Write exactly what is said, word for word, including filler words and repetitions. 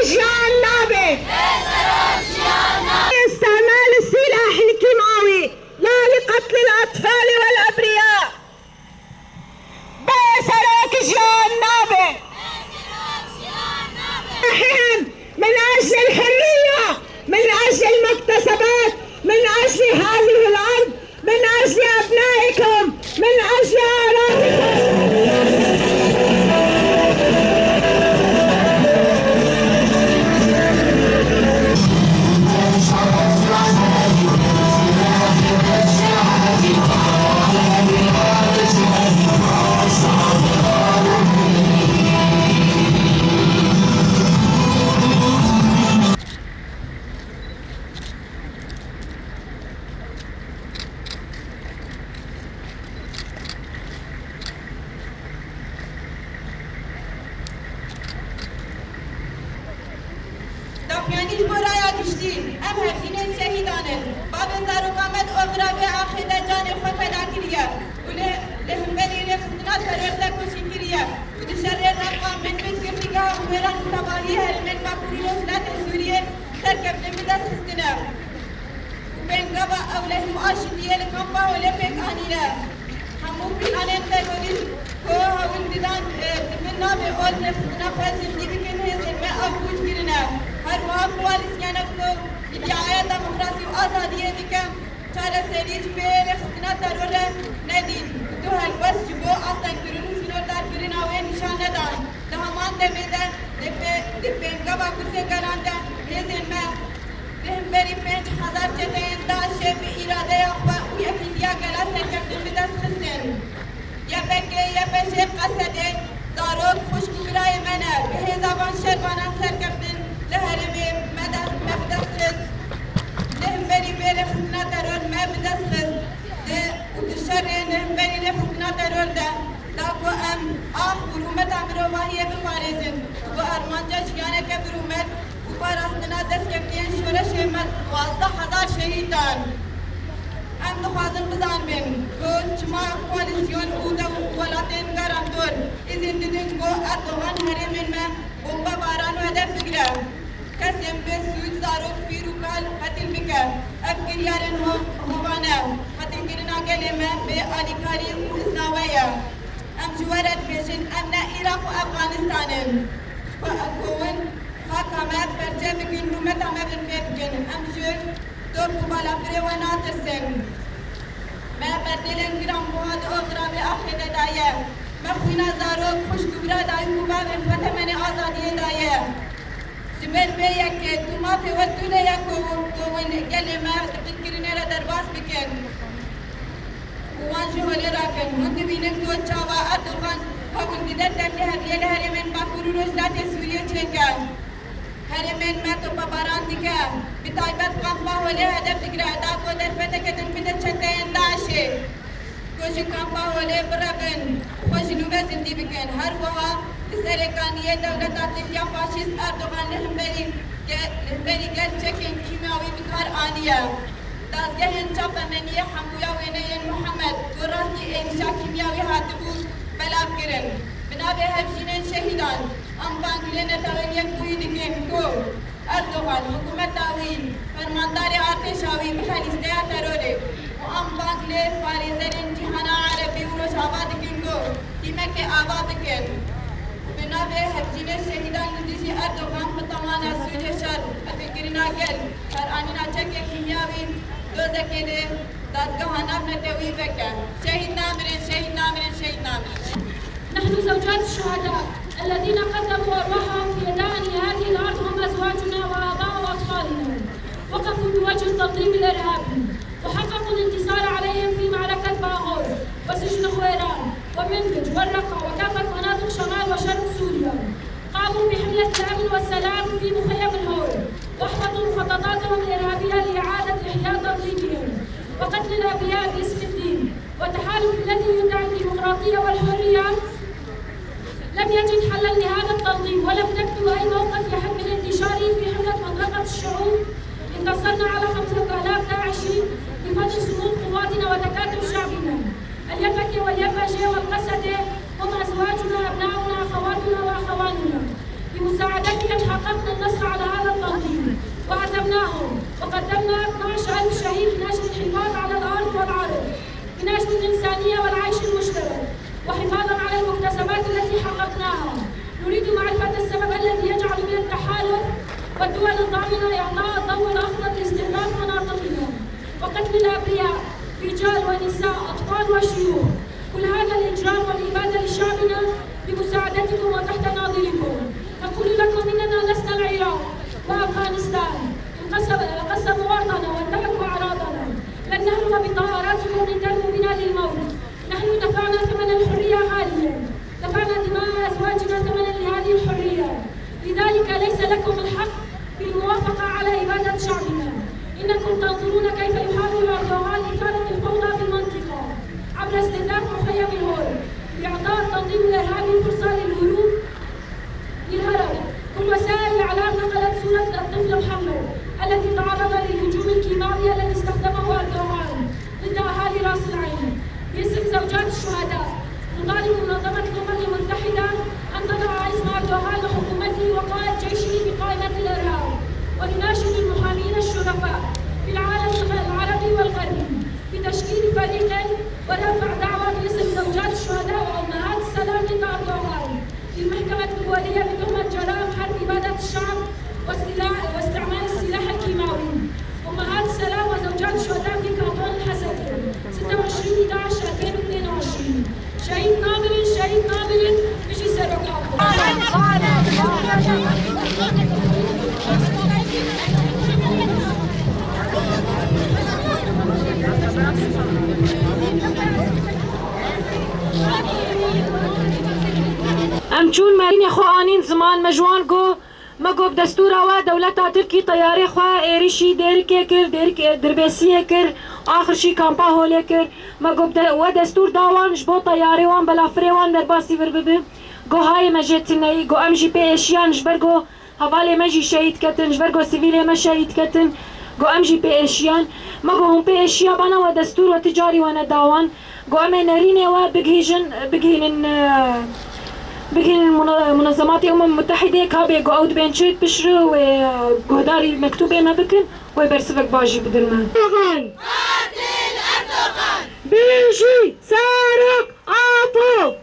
Jiyan nabe. استعمال السلاح الكيماوي لا لقتل الأطفال والأبرياء. بێ سەرۆک ژیان نابێ. من أجل الحرية، من أجل المكتسبات، من أجل هذه الأرض، من أجل أبنائكم، من أجل أراضيكم. Daxuyanî ji bo raya giştî, em hevjînên şehîdan in. Bavê zaroka me di oxira vê axê de canê xwe feda kiriye û li, li hemberî rêxistina teror de koçîn kiriye û di şerê Reqa, Minbij, Girtîgeha Huwêran û tevahî herêmên Bakurî Rojhilatê Sûriyê serkeftin bi dest xistine û pêngava ewlehî û aşitiyê li kampa Holê pêk anîne. Hemû planên terorîst ku hewl didan, e, di bin navê ol rêxistina xwe zindî bikin, hêzên me ew pûç kirine. Her wiha koalîsyona ku îdiaya demokrasî û azadiyê dike, çareserî ji vê rêxistina teror re nedîn. Bi du helwest ji bo astengkirin û sînordarkirina wê nîşan nedan. Di heman demê de di pê-, di pêngava gurzê gelan de hêzên me Li hemberî pênc hezar çeteyên DAIŞ'ê bi îradeya xwe û yekîtiya gela serkeftin bi dest xistin. Y P G, Y P J, Qesedê, zarok, xwişk û birayê me ne, bi hêza van şervanan serkeftin li herêmê me de me bi dest xist. Li hemberî vê rêxistina teror me bi dest xist. Di, û di şerê li hemberî rêxistina teror de da ku em ax û rûmeta mirovahiyê biparêzin, ku armanca jiyaneke bi rûmet û parastina destkeftiyên şoreşê me duwazdeh hezar şehîd dan. Em dixwazin bizanibin ku çima koalîsyon û dew-, welatên garantor îzin didin ku Erdogan herêmên me bombebaran û hedef bigire. Kesên bê sûc, zarok, pîr û kal qetil bike. Ev kiryarên ho-, hovane, qetilkirina gelê me bê alîkarî û îzna we ye. Em ji we re dibêjin, em ne Îraq û Efxanistan in. Xwe, xwe win xaka me perçe bikin, rûmeta me binpê bikin. Em ji top û balafirê we natirsin. Me berdêlên giranbuha di oxira vê axê de daye. Me xwîna zarok, xwişk û bira dayik û bavên xwe temenê azadiyê daye. Ji ber vê yekê tu mafê we tune ye ku, ku hûn gelê me di qîrkirinê re derbas bikin û wan ji holê rakin. Hûn dibînin ku çawa Erdogan hewl dide tevlîheviyê li herêmên Bakur û Rojhilatê Sûriyê çêke. Herêmên me topebaran dike. Bi taybet kampa Holê hedef digire. Da ku derfeteke din bide çeteyên DAIŞ'ê ku ji kampa Holê birevin, xwe ji nû ve zindî bikin. Her wiha bi serêkaniyê dewleta Tirk ya faşîst Erdogan li hemberî ge-, li hemberî gel çekên kîmyawî bi kar aniye. Dazgehên çapemeniyê hemûya wêneyên Muhammed ku rastî êrîşa kîmyawî hatibû, belav kirin. Bi navê hevjînên şehîdan, em bang lê Netewên Yekbûyî dikin ku Erdogan, hikûmeta wî, fermandarê artêşa wî bixe lîsteya terorê û em bang lê parêzerên cîhana erebî û Rojava dikin ku tîmekê ava bikin û bi navê hevjînê şehîdan li dijî Erdogan bi temana sûcê şer, qetilkirina gel, karanîna çekê kîmyawî, dozekê lê dadgeha navnetewî veke. Şehîd namirin, şehîd namirin, şehîd namirin. نحن زوجات الشهداء الذين قدموا أرواحهم فداء لهذه الأرض هم أزواجنا وآباء وأطفالنا. وقفوا بوجه التنظيم الإرهابي وحققوا الانتصار عليهم في معركة باغوز وسجن خويران ومنبج والرقة وكافة مناطق شمال وشرق سوريا. قاموا بحملة الأمن والسلام في مخيم الهول، وأحبطوا مخططاتهم الإرهابية لإعادة إحياء تنظيمهم وقتل الأبرياء باسم الدين. والتحالف الذي يدعي الديمقراطية والحرية لم يجد حلا لهذا التنظيم، ولم تكتب أي موقف يحد من انتشاره في حملة مطرقة الشعوب. انتصرنا على خمسة آلاف داعشي بفضل صمود قواتنا وتكاتف شعبنا. اليبكة واليبجة والقسدة هم أزواجنا، أبناؤنا، أخواتنا وأخواننا. بمساعدتهم حققنا حققنا النصر على هذا التنظيم وهزمناهم، وقدمنا اثناعش ألف شهيد من أجل الحفاظ على الأرض والعرض، من أجل الإنسانية والعيش المشترك، وحفاظا على المكتسبات التي حققناها. نريد معرفة السبب الذي يجعل من التحالف والدول الضامنة إعطاء الضوء الأخضر لاستهداف مناطقنا، وقتل الأبرياء، رجال ونساء، أطفال وشيوخ. كل هذا الإجرام والإبادة لشعبنا بمساعدتكم وتحت ناظركم. نقول لكم إننا لسنا العراق وأفغانستان، قسم-، قسموا أرضنا وانتهكوا أعراضنا. لن نهرب بطائراتكم لترموا بنا للموت. نحن دفعنا ثمن الحرية غاليا، دفعنا دماء أزواجنا ثمنا لهذه الحرية، لذلك ليس لكم الحق بالموافقة على إبادة شعبنا. إنكم تنظرون كيف يحاول أردوغان إثارة الفوضى بالمنطقة عبر استهداف مخيم الهول، لإعطاء التنظيم الإرهابي فرصة للهروب، للهرب. كل وسائل الإعلام نقلت صورة الطفل محمد الذي تعرض للهجوم الكيماوي الذي استخدمه أردوغان ضد أهالي راس العين. باسم زوجات الشهداء، نطالب منظمة الأمم المتحدة أن تضع اسم أردوغان وحكومته وقائد جيشه بقائمة الإرهاب، ونناشد المحامين الشرفاء في العالم الغ-، العربي والغربي بتشكيل فريق ورفع دعوى باسم زوجات الشهداء وأمهات السلام ضد أردوغان للمحكمة الدولية بتهمة جرائم حرب إبادة الشعب واستيلاء-، واستعمال السلاح الكيماوي. أمهات السلام وزوجات الشهداء في كانتون الحسكة، ستة وعشرين إحداعش ألفين واثنين وعشرين. شهيد نابلن، شهيد نابلن، بژی سەرۆک ئاپۆ. Em çûn merînê xwe anîn ziman, me ji wan got, me got bi destûra we dewleta Tirkî teyarê xwe êrîşî Dêrikê kir, Dêrik, Dirbêsiyê kir, axir jî kampa Holê kir. Me got de, we destûr da wan ji bo teyarê wan, belafirê wan derbasî vir bibe. Got hayê me jê tune ye, got em jî pê êşiyan ji ber got Hevalê me jî şehîd ketin, ji ber ku sivîlê me şehîd ketin, ku em jî pê êşiyan. Me got hûn pê êşiya bana we destûr we ti carî we neda wan. Ku em ê nerînê we bigihîjin, bigihînin, e, bigihînin muna-, Munezematê Umem Mutehîdê ka bê ku ew dibên çi dibişirin wê, e, guhdarî mektûbê me bikin, wê bersivek baş jî bidin me. Erdogan! Erdogan! Bijî Serok Apo!